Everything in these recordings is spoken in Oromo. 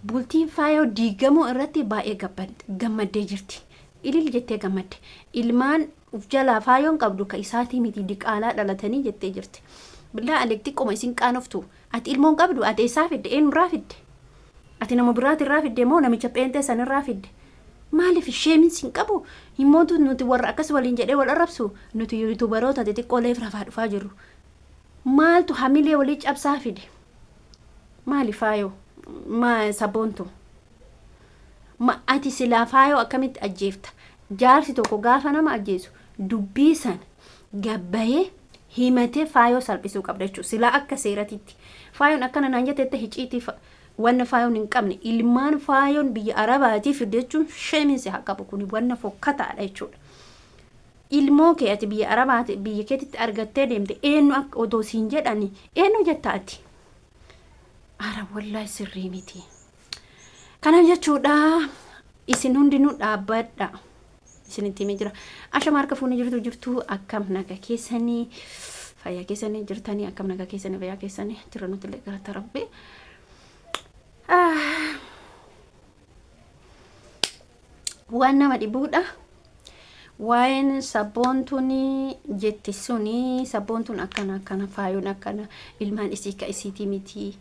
Bultiin Faayoo diigamuu irratti baay'ee gammaddee jirti. Ilil jettee gammadde. Ilmaan uf jalaa Faayoon qabdu ka isaatii miti diqaalaa dhalatanii jettee jirti. Billaa aleek xiqqoma isin qaanoftu. Ati ilmoon qabdu ati eessaa fidde eenyurraa fidde? Ati nama biraatirraa fidde moo namicha pheenxee sanirraa fidde? Maaliif sheemin sin qabu? Himmootu nuti warra akkas waliin jedhee wal arrabsu nuti yuutuubaroota xixiqqoo leef rafaa dhufaa jirru. Maaltu hamilee walii cabsaa fide? Maali Faayoo? Ma Sabboontu? Ma ati silaa Faayoo akkamitti ajjeefta? Jaarsi tokko gaafa nama ajjeesu dubbii sana gabbayee himatee Faayoo salphisuu qabda jechuudha. Silaa akka seeratitti. Faayoon akkana naan jetteette hiciitii wanna Faayoon hin qabne ilmaan Faayoon biyya Arabaatii fidde jechuun sheemiin si haa qabu kuni wanna fokkataadha jechuudha. Ilmoo kee ati biyya Arabaati biyya keetitti argattee deemte eenyu akka odoo siin jedhani eenyu jetta ati? Ara wallahi sirrii miti. Kana jechuudha isin hundinuu dhaabbadha. Isinitti himee jira. Ashama harka fuunee jirtu jirtu akkam naga keessanii fayyaa keessanii jirtanii akkam naga keessanii fayyaa keessanii jira nuti illee galata rabbi. Waan nama dhibuudha. Waa'een sabboontuun jetti suni sabboontuun akkana akkana faayoon akkana ilmaan isii ka isiitii miti.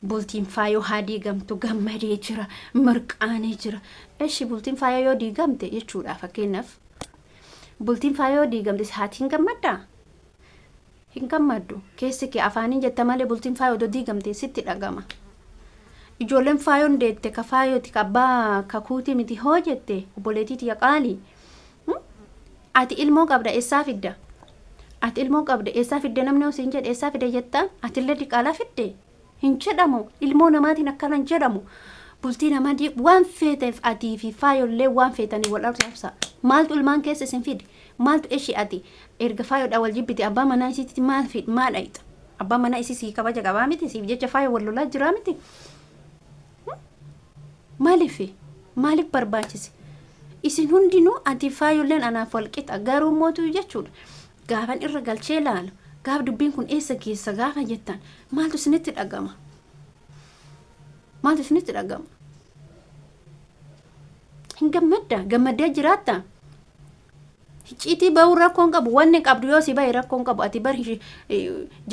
Bultiin faayoo haa diigamtu gammadee jira mirqaanee jira. Eshi bultiin faayoo yoo diigamte jechuudha fakkeenyaaf. Bultiin faayoo yoo diigamte haatiin gammaddaa? Hin gammaddu. Keessi kee afaaniin jetta malee bultiin faayoo odoo diigamte sitti dhagama. Ijoolleen faayoon deette ka faayooti ka abbaa kakuutii miti hoo jette obboleettii tiyya qaalii. Ati ilmoo qabda eessaa fidda? Ati ilmoo qabda eessaa fidde namni hoo siin jedhe eessaa fidde jettaan atillee diqaalaa fidde? Hin jedhamu ilmoo namaatiin akkana hin jedhamu. Bultii namaa waan feeteef atii fi faayollee waan feetanii wal arrabsa. Maaltu ilmaan keessa isin fide? Maaltu eshi ati erga faayodhaa wal jibbite abbaa manaa isiitti maal fid maal dhayxa? Abbaan manaa isii sii kabaja qabaa miti siif jecha faayo wal lolaa jiraa miti. Maaliif? Maaliif barbaachise? Isin hundinuu ati faayolleen anaaf wal qixa garuu mootuu jechuudha. Gaafan irra galchee laalu gaaf dubbiin kun eessa geessa gaafa jettan maaltu isinitti dhagama? Maaltu isinitti dhagama? Hin gammadda gammaddee jiraatta? Icciitii bahuu rakkoon qabu wanni qabdu yoo si bahe rakkoon qabu ati bar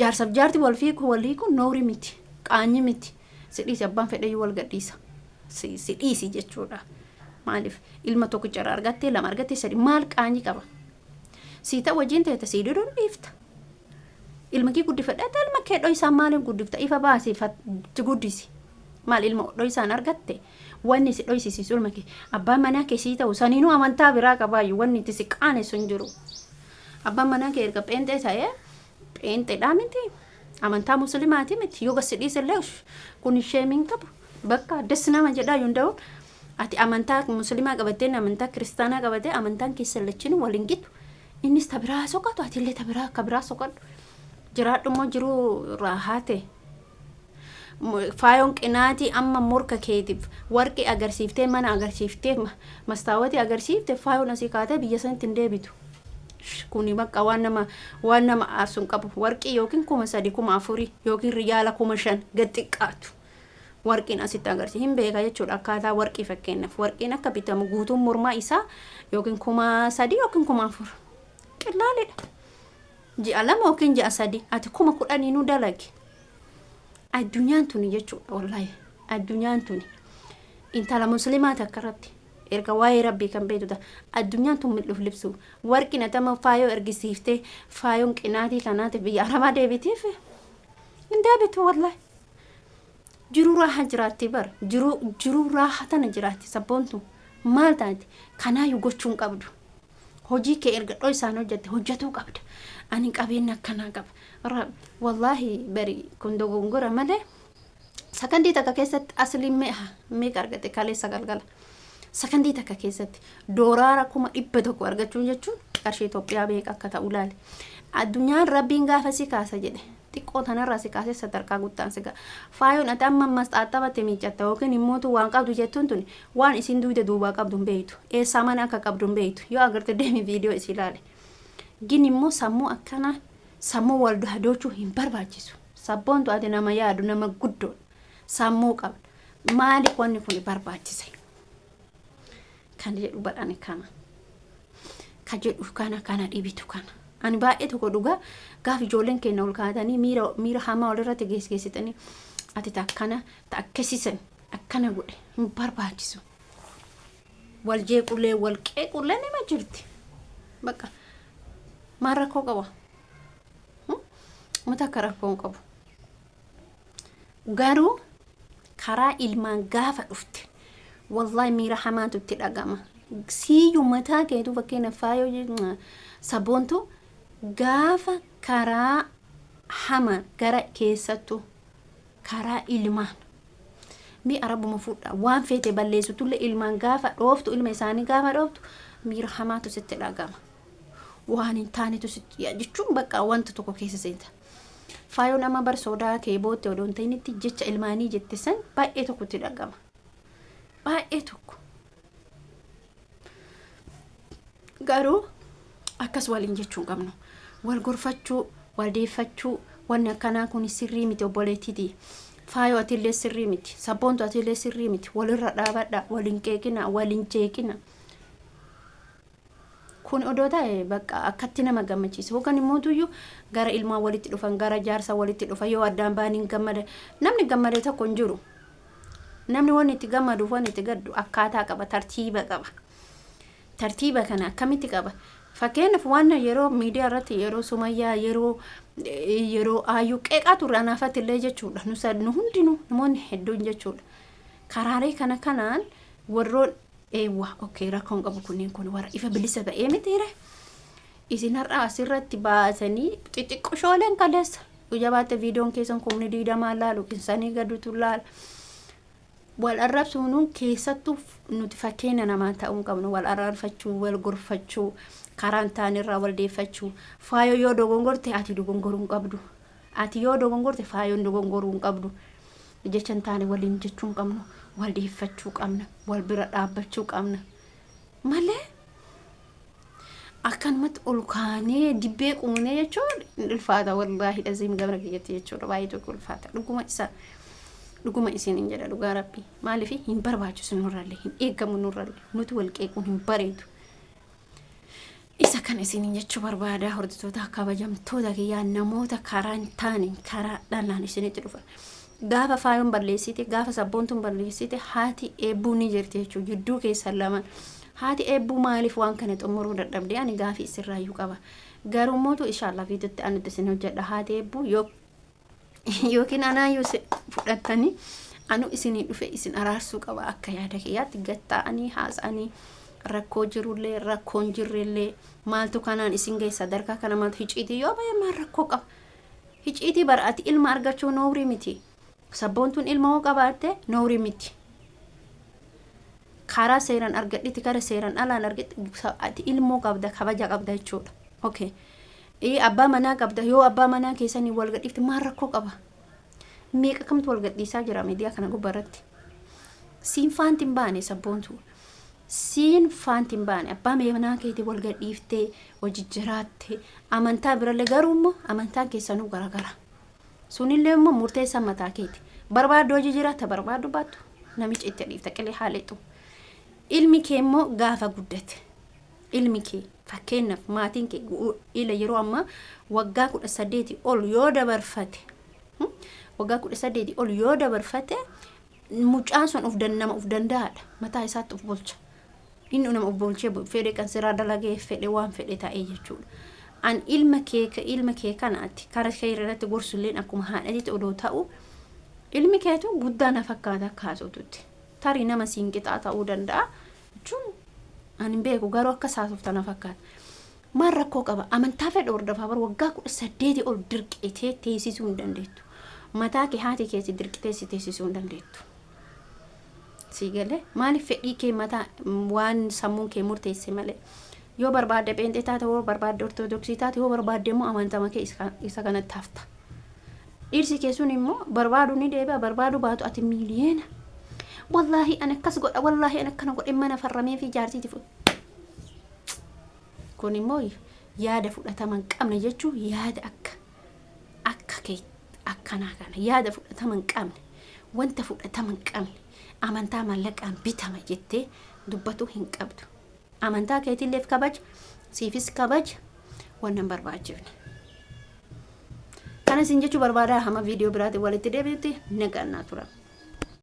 jaarsaaf jaarti wal fiiku wal hiiku noori miti qaanyi miti si dhiisi abbaan fedheyyuu wal gadhiisa si dhiisi jechuudha. Maaliif ilma tokkicha irraa argattee lama argattee sadi maal qaanyi qaba? Sii ta'u wajjin teeta sii diduun dhiifta. Ilma kee guddifadha ilma kee dhoysaan maaliin guddifta ifa baasi guddisi. Maal ilma dhoysaan argatte wanni si dhoysisiisu ilma kee abbaan manaa kee sii ta'u saniinuu amantaa biraa qabaayyu wanni itti si qaanessu hin jiru. Abbaan manaa kee erga pheenxee ta'ee pheenxeedhaa miti amantaa musliimaati miti yoo gad si dhiisellee kun sheemiin qabu bakka das nama jedhaa yoo ta'u ati amantaa musliimaa qabattee amantaa kiristaanaa qabattee amantaan keessan lachinuu wal hin gitu. Innis ta biraa soqatu atillee ta biraa akka biraa soqadhu. Jiraadhu immoo jiruu raahaa ta'e. Faayoon qinaatii amma morka keetiif warqii agarsiiftee mana agarsiiftee mastaawatii agarsiifte faayoon asii kaatee biyya sanitti hin deebitu. Kuni bakka waan nama aarsu hin qabu. Warqii yookiin 3000 4000 yookiin riyaala 5000 gad xiqqaatu. Warqiin asitti agarsiisa. Hin beeka jechuudha akkaataa warqii fakkeenyaaf. Warqiin akka bitamu guutuun mormaa isaa yookiin 3000 yookiin 4000. Qillaalidha. Ji'a 2 yookiin ji'a 3 ati 10,000nuu dalagi. Addunyaan tuni jechuudha wallaahi. Addunyaan tuni intala musliimaa takka irratti erga waa'ee rabbii kan beektu ta'a. Addunyaan tun mil'uuf libsu. Warqiin atama faayoo ergisiiftee faayoon qinaatii kanaatiif biyya arabaa deebitiif hin deebitu wallaahi. Jiruu raahaa jiraatti bar jiruu jiruu raahaa tana jiraatti sabboontu maal taate kanaayyuu gochuu hin qabdu. Hojii kee erga dhoysaan hojjette hojjetuu qabda. Ani qabeenya akkanaa qaba. Wallaahi bari kun dogongora malee sakandii takka keessatti asliin meeqa meeqa argate kaleessa galgala. Sakandii takka keessatti dooraara 100,000 argachuun jechuun qarshii Itoophiyaa meeqa akka ta'u ilaali. Addunyaan rabbiin gaafa si kaasa jedhe xiqqoo tanarraa si kaasee sadarkaa guddaan si ga'a. Faayoon ati amma ammas xaaxxabatte miiccatta yookiin immootu waan qabdu jettuun tuni waan isin duyda duubaa qabdu hin beektu. Eessaa mana akka qabdu hin beektu. Yoo agarte deemi viidiyoo isii ilaali. Gin immoo sammuu akkanaa sammuu wal hadochuu hin barbaachisu. Sabboontu ati nama yaadu nama guddoodha. Sammuu qabda. Maaliif wanni kun barbaachise kan jedhu badhane kana ka jedhu kana kana dhibitu kana. Ani baay'ee tokko dhugaa gaaf ijoolleen keenya ol kaatanii miira hamaa walirratti geessitanii, ati ta akkana ta akkasiisan akkana godhe, hin barbaachisu. Wal jeequllee wal qeequllee nima jirti. Bakka maal rakkoo qaba? Mata akka rakkoo hin qabu. Garuu karaa ilmaan gaafa dhufte, wallahi miira hamaatu itti dhagama. Siyyuu mataa keetu, fakkeenyaaf Faayoo, Saboontu, gaafa karaa hamaan gara keessattuu karaa ilmaan mi arabuma fudha waan feete balleessitullee, ilmaan gaafa dhooftu, ilma isaanii gaafa dhooftu, miira hamaatu sitti dhagama. Waan hin taanetu sitti jechuun bakka wanta tokko keessa seenta. Faayoon amma bar sodaa kee bootte odoo hin ta'initti, jecha ilmaanii jette san baay'ee tokkotti dhagama. Baay'ee tokko. Garuu akkas waliin jechuu hin qabnu. Wal gorfachuu, wal deeffachuu, wanni akkanaa kun sirrii miti obboleettiiti. Faayoo, atillee sirrii miti. Sabboontu, atillee sirrii miti. Walirra dhaabadha, waliin qeeqina, waliin jeeqina. Kun odoo ta'e bakka akkatti nama gammachiisa. Yookaan immoo tuyyuu gara ilmaan walitti dhufan, gara jaarsa walitti dhufan, yoo addaan ba'anii gammada. Namni gammade tokko hin jiru. Namni wanni itti gammaduuf wanni itti gaddu akkaataa qaba, tartiiba qaba. Tartiiba kana akkamitti qaba? Fakkeenyaaf waan yeroo miidiyaa irratti yeroo Sumayyaa, yeroo Aayyuu qeeqaa turre, anaafatti illee jechuudha. Nu hundinuu, namoonni hedduun jechuudha. Karaalee kana kanaan warroon eewwa, okay, rakkoon qabu, kunneen kun warra ifa bilisa ta'ee mitiire. Isin har'a asirratti baasanii xixiqqishooleen kaleessa jabaatte viidiyoon keessan 20,000 laalu, kinsanii gadutu laala. Wal arrabsuun keessattuu nuti fakkeenya namaa ta'uu hin qabnu. Wal arraarfachuu, wal gorfachuu, karaan taanirraa wal deeffachuu. Faayoo yoo dogongorte ati dogongoruu hin qabdu. Ati yoo dogongorte faayoon dogongoruu hin qabdu. Jecha hin taane waliin jechuu hin qabnu. Wal deeffachuu qabna. Wal bira dhaabbachuu qabna. Malee akkanumatti ol kaanee dibbee quunee jechuun hin ulfaata, wallaahi dhaziim gabra kiyyatti jechuudha, baay'ee tokko ulfaata. Dhuguma isa dhuguma isin hin jedha, dhugaa Rabbi, maaliif hin barbaachisu, nurrallee hin eeggamu, nurrallee nuti wal qeequun hin bareedu. Isa kan isin jechuu barbaada, hordoftoota kabajamtoota kiyyaa, namoota karaa hin taane karaa dhalaan isinitti dhufa. Gaafa Faayoon balleessite, gaafa Sabboontuun balleessite, haati eebbuu ni jirti jechuudha jidduu keessan lamaan. Haati eebbuu maaliif waan kana xumuruu dadhabde? Ani gaafii isirraayyuu qaba. Garuu mootu inshallah viidiyootti anutti isin hojjedha. Haati eebbuu yookiin anaayyuu fudhattanii anu isinii dhufe isin araarsuu qaba. Akka yaada kiyyaatti gatta'anii haasa'anii, rakkoo jirullee rakkoon jirrellee, maaltu kanaan isin ga'e sadarkaa kana, maaltu hiciitii yoo ba'e maal rakkoo qaba? Hiciitii bara ati ilma argachuu noorii miti. Sabboontuun ilma hoo qabaatte noorii miti. Karaa seeraan argadhitti, karaa seeraan alaan argadhi, ati ilmoo qabda, kabaja qabda jechuudha. Okay. Abbaa manaa qabda, yoo abbaa manaa keessanii wal gadhiifte maal rakkoo qaba? Meeqa kamtu wal gadhiisaa jira miidiyaa kana gubbaa irratti? Siin faanti hin baane, Sabboontu. Siin faanti hin baane, abbaa manaa keetii wal gadhiiftee hojii jiraatte, amantaa birallee, garuu immoo amantaan keessanuu garagara. Sunillee immoo murteessaa mataa keeti. Barbaaddu hojii jiraata, barbaaddu baattu, namicha itti dhiifta qilee haaleetu. Ilmi kee immoo gaafa guddate, ilmi kee fakkeenyaaf maatiin kee ila yeroo ammaa waggaa 18 ol yoo dabarfate, waggaa 18 ol yoo dabarfate, mucaan sun of nama of danda'aadha, mataa isaatti of bulcha. Inni nama of bulchee fedhe kan siraa dalagee fedhe waan fedhe ta'ee jechuudha. An ilma kee kanaati karaa kee irratti gorsulleen akkuma haadhatitti odoo ta'u, ilmi keetu guddaa na fakkaata akka haasoftutti. Tarii nama siin qixaa ta'uu danda'a jechuun ani hin beeku, garuu akka haasofta na fakkaata. Maal rakkoo qaba? Amantaa fedhe hordofaa, bara waggaa 18 ol dirqitee teessisuu hin dandeettu. Mataa kee haati keeti dirqitee si teessisuu hin dandeettu. Sii galee? Maaliif? Fedhii kee mataa waan sammuun kee murteesse malee. Yoo barbaadde pheenxee taate, yoo barbaadde Ortodoksii taate, yoo barbaadde immoo amantama kee isa kanatti hafta. Dhirsi kee sun immoo barbaadu ni deebi'a, barbaadu baatu ati miiliyeena. Wallaahi ani akkas godha, wallaahi ani akkana godhe, mana farramee fi jaartiiti fudhu. Kun immoo yaada fudhatama hin qabne jechuun yaada akka kee akkanaa kana yaada fudhatama hin qabne, wanta fudhatama hin qabne. Amantaa mallaqaan bitama jettee dubbatu hin qabdu. Amantaa keetiilleef kabaja, siifis kabaja, wanna hin barbaachifne. Kana isin jechuu barbaada. Hamma viidiyoo biraatiin walitti deebi'utti nagaan naa tura.